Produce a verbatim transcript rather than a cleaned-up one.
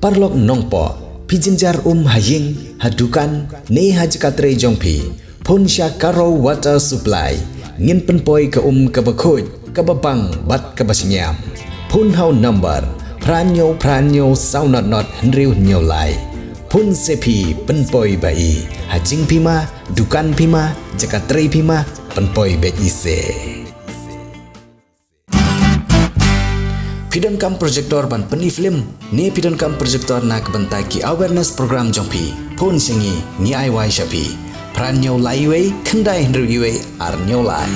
Paralok nongpoh, phi jynjar um ha ïing, ha dukan, ne ha jaka trei jong phi, phone sha Karo Water Supply. Ngin pynpoi ka um kaba khuid, kaba bang bad kaba shngiam. Phone ha u number phra hynñiew phra hynñiew saw not not hynriew hynñiew lai. Phone se phi, pynpoi ba i. Ha jingphi ma, dukan phi ma, jaka trei phi ma, pynpoi beit i se. Phi donkam projector ban pyni film, ne phi donkam projector na ka bynta ki awareness program jong phi, phone sha ngi, ngi ai wai sha phi. Phra hynñiew lai wei, khyndai hynriew wei, ar hynñiew lai.